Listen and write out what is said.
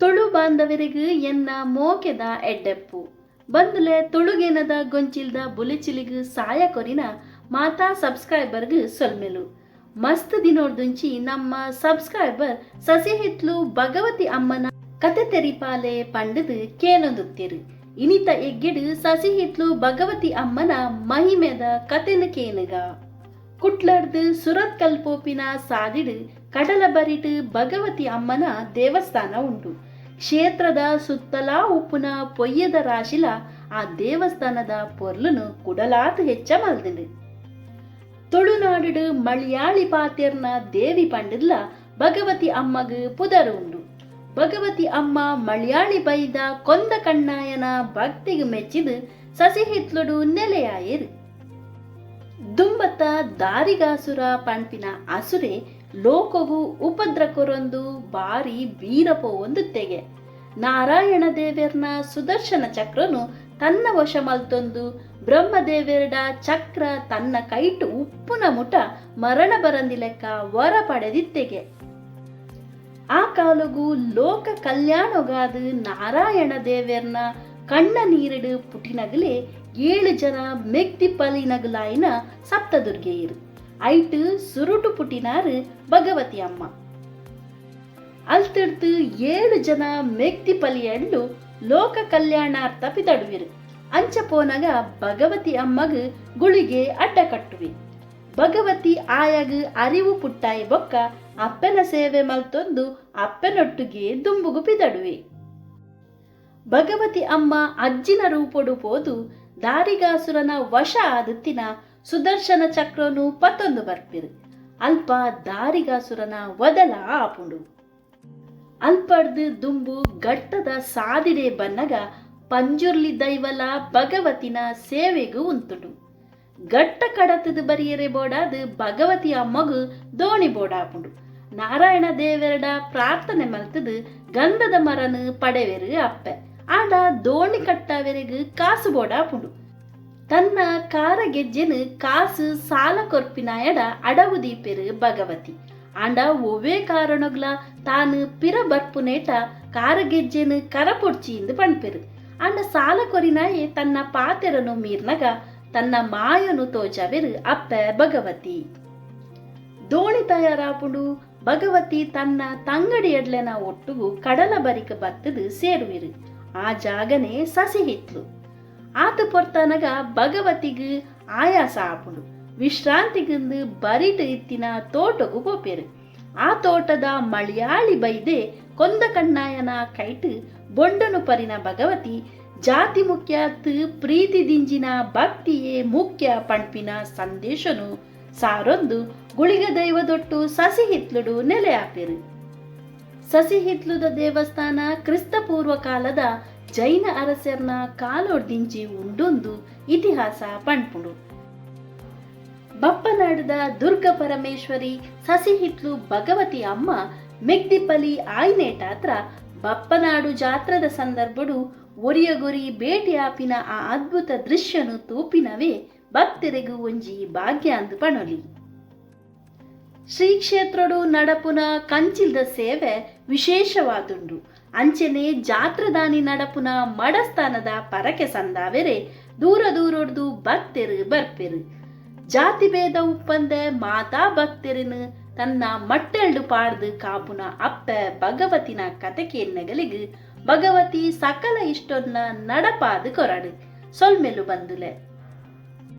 ತುಳು ಬಾಂಧವರಿಗೂ ಎನ್ನ ಮೋಕೆದ ಎಡ್ಡೆಪ್ಪು. ಬಂದುಲೆ ತುಳುಗೇನದ ಗೊಂಚಿಲ್ದ ಬುಲೆಚಿಲಿಗ್ ಸಾಯ ಕೊರಿನ ಮಾತಾ ಸಬ್ಸ್ಕ್ರೈಬರ್ಗ್ ಸೊಲ್ಮೆಲು. ಮಸ್ತ್ ದಿನೋರ್ದುಂಚಿ ನಮ್ಮ ಸಬ್ಸ್ಕ್ರೈಬರ್ ಸಸಿಹಿತ್ಲು ಭಗವತಿ ಅಮ್ಮನ ಕತೆ ತೆರಿಪಾಲೆ ಪಂಡುದು ಕೇನೊಂದುತ್ತೆರು. ಇನಿತ ಎಗ್ಗೆಡು ಸಸಿಹಿತ್ಲು ಭಗವತಿ ಅಮ್ಮನ ಮಹಿಮೆದ ಕತೆನು ಕೇನುಗ. ಕುಟ್ಲಡ್ದು ಸುರತ್ಕಲ್ ಪೋಪಿನ ಸಾದಿಡು ಕಡಲ ಬರಿಟ್ ಭಗವತಿ ಅಮ್ಮನ ದೇವಸ್ಥಾನ ಉಂಡು. ಕ್ಷೇತ್ರದ ಸುತ್ತಲಾ ಉಪ್ಪುನ ಪೊಯ್ಯೆದ ರಾಶಿಲ ಆ ದೇವಸ್ಥಾನದ ಪೊರ್ಲುನು ಕುಡಲಾತ್ ಹೆಚ್ಚ ಮಲ್ದುಂಡು. ತುಳುನಾಡು ಮಲಯಾಳಿ ಪಾತೆರ್ನ ದೇವಿ ಪಂಡುದ್ಲ ಭಗವತಿ ಅಮ್ಮಗ್ ಪುದರ್ ಉಂಡು. ಭಗವತಿ ಅಮ್ಮ ಮಲಯಾಳಿ ಬೈದ ಕೊಂದ ಕಣ್ಣಾಯನ ಭಕ್ತಿಗ್ ಮೆಚ್ಚಿದ್ ಸಸಿಹಿತ್ಲುಡು ನೆಲೆಯಾಯೆರು. ದುಂಬತ್ತ ದಾರಿಗಾಸುರ ಪಣ್ಪಿನ ಅಸುರೆ ಲೋಕಗು ಉಪದ್ರ ಕೊರೊಂದು ಬಾರಿ ಬೀರಪೋವೊಂದುತ್ತೆಗೆ. ನಾರಾಯಣ ದೇವೆರ್ನ ಸುದರ್ಶನ ಚಕ್ರನು ತನ್ನ ವಶ ಮಲ್ತೊಂದು ಬ್ರಹ್ಮದೇವೆರ್ಡ ಚಕ್ರ ತನ್ನ ಕೈಟ್ ಉಪ್ಪುನ ಮುಟ ಮರಣ ಬರಂದಿ ಲೆಕ್ಕ ವರ ಪಡೆದಿತ್ತೆಗೆ. ಆ ಕಾಲಗು ಲೋಕ ಕಲ್ಯಾಣಗಾದ ನಾರಾಯಣ ದೇವೆರ್ನ ಕಣ್ಣ ನೀರಿಡು ಪುಟಿನಗಲೇ 7 ಜನ ಮೆಗ್ದಿ ಪಲಿನಗಲಾಯಿನ ಸಪ್ತದುರ್ಗೆಯರು. ಐಟ್ ಸುರುಟು ಪುಟಿನಾರು ಭಗವತಿ ಅಮ್ಮ. ಅಲ್ತಿಡ್ದು 7 ಜನ ಮೆಗ್ದಿ ಪಲಿಯಡ್ಲು ಲೋಕ ಕಲ್ಯಾಣಾರ್ಥ ಪಿದಡುವಿರು. ಅಂಚ ಪೋನಗ ಭಗವತಿ ಅಮ್ಮಗ್ ಗುಳಿಗೆ ಅಡ್ಡ ಕಟ್ಟುವೆ. ಭಗವತಿ ಆಯಗ್ ಅರಿವು ಪುಟ್ಟಾಯಿ ಬೊಕ್ಕ ಅಪ್ಪನ ಸೇವೆ ಮಲ್ತೊಂದು ಅಪ್ಪನೊಟ್ಟಿಗೆ ದುಂಬುಗು ಪಿದಡುವೆ. ಭಗವತಿ ಅಮ್ಮ ಅಜ್ಜಿನ ರೂಪೊಡು ಪೋದು ದಾರಿಗಾಸುರನ ವಶ ಆದತ್ತಿನ ಸುದರ್ಶನ ಚಕ್ರನು ಪತ್ತೊಂದು ಬರ್ಪಿರು. ಅಲ್ಪ ದಾರಿಗಾಸುರನ ವದಲ ಆಪುಂಡು. ಅಲ್ಪಡ್ದು ದುಂಬು ಗಟ್ಟದ ಸಾದಿಡೆ ಬನ್ನಗ ಪಂಜುರ್ಲಿ ದೈವಲ ಭಗವತಿನ ಸೇವೆಗೂ ಉಂತುಂಡು. ಗಟ್ಟ ಕಡತದ ಬರಿಯರೆ ಬೋಡಾದ ಭಗವತಿ ಅಮ್ಮಗು ದೋಣಿ ಬೋಡಾಪುಂಡು. ನಾರಾಯಣ ದೇವರಡ ಪ್ರಾರ್ಥನೆ ಮಲ್ತದು ಗಂಧದ ಮರನು ಪಡೆವೆರು ಅಪ್ಪೆ. ಆಂಡ ದೋಣಿ ಕಟ್ಟವೆರೆಗು ಕಾಸು ಬೋಡಾಪುಂಡು. ತನ್ನ ಕಾರ ಗೆಜ್ಜೆನು ಕಾಸು ಸಾಲ ಕೊರ್ಪಿನಾಯಡ ಅಡವು ದೀಪೆರು ಭಗವತಿ. ಆಂಡ ಒವ್ವೇ ಕಾರಣಗ್ಲ ತಾನು ಪಿರ ಬರ್ಪುನೇಟ ಕಾರಗೆಜ್ಜೆನು ಕರಪೊಡ್ಚಿ ಎಂದು ಪಣ್ಪೆರು. ಆಂಡ ಸಾಲ ಕೊರಿನಾಯೆ ತನ್ನ ಪಾತೆರನು ಮೀರ್ನಗ ತನ್ನ ಮಾಯನು ತೋಜವೆರು ಅಪ್ಪೆ ಭಗವತಿ. ದೋಣಿ ತಯಾರಾಪುಂಡು. ಭಗವತಿ ತನ್ನ ತಂಗಡಿ ಎಡ್ಲೆನ ಒಟ್ಟುಗು ಕಡಲ ಬರಿಕ ಬತ್ತದು ಸೇರುವಿರು. ಆ ಜಾಗನೆ ಸಸಿಹಿತ್ಲು. ಆತ ಪೊರ್ತನಗ ಭಗವತಿಗ್ ಆಯಾಸ ಆಪುಂಡು. ವಿಶ್ರಾಂತಿಗಿಂದು ಬರಿಟು ಇತ್ತಿನ ತೋಟಗು ಪೋಪೆರು. ಆ ತೋಟದ ಮಲಯಾಳಿ ಬೈದೆ ಕೊಂದ ಕಣ್ಣಾಯನ ಕೈಟು ಬೊಂಡನು ಪರಿನ ಭಗವತಿ ಜಾತಿ ಮುಖ್ಯಾತ್ ಪ್ರೀತಿ ದಿಂಜಿನ ಭಕ್ತಿಯೇ ಮುಖ್ಯ ಪಣ್ಪಿನ ಸಂದೇಶನು ಸಾರೊಂದು ಗುಳಿಗ ದೈವದೊಟ್ಟು ಸಸಿಹಿತ್ಲುಡು ನೆಲೆ ಆಪೆರು. ಸಸಿಹಿತ್ಲುದ ದೇವಸ್ಥಾನ ಕ್ರಿಸ್ತಪೂರ್ವ ಕಾಲದ ಜೈನ ಅರಸರ್ನ ಕಾಲೊಡ್ದಿಂಚಿ ಉಂಡೊಂದು ಇತಿಹಾಸ ಪಣ್ಪುಂಡು. ಬಪ್ಪನಾಡದ ದುರ್ಗ ಪರಮೇಶ್ವರಿ ಸಸಿಹಿತ್ಲು ಭಗವತಿ ಅಮ್ಮ ಮೆಗ್ದಿಪಲಿ ಆಯ್ನೇಟಾತ್ರ ಬಪ್ಪನಾಡು ಜಾತ್ರದ ಸಂದರ್ಭಡು ಒರಿಯಗೊರಿ ಭೇಟಿ ಆಪಿನ ಆ ಅದ್ಭುತ ದೃಶ್ಯನು ತೂಪಿನವೇ ಭಕ್ತರಿಗೂ ಒಂಜಿ ಭಾಗ್ಯ ಅಂದು ಪಣೊಲಿ. ಶ್ರೀ ಕ್ಷೇತ್ರಡು ನಡಪುನ ಕಂಚಿಲ್ದ ಸೇವೆ ವಿಶೇಷವಾದುಂಡು. ಅಂಚನೆ ಜಾತ್ರದಾನಿ ನಡಪುನ ಮಡಸ್ಥಾನದ ಪರಕೆ ಸಂದಾವೆರೆ ದೂರ ದೂರೊಡ್ದು ಭಕ್ತರು ಬರ್ಪೆರು. ಜಾತಿ ಭೇದ ಉಪ್ಪಂದೆ ಮಾತಾ ಭಕ್ತರನ್ನು ತನ್ನ ಮಟ್ಟೆಲ್ಡು ಪಾಡ್ದು ಕಾಪುನ ಅಪ್ಪೆ ಭಗವತಿನ ಕತೆಕೇನ್ನಗಲಿಗ್ ಭಗವತಿ ಸಕಲ ಇಷ್ಟೊನ್ನ ನಡಪಾದು ಕೊರಡು ಸೊಲ್ಮೆಲು ಬಂದುಲೆ.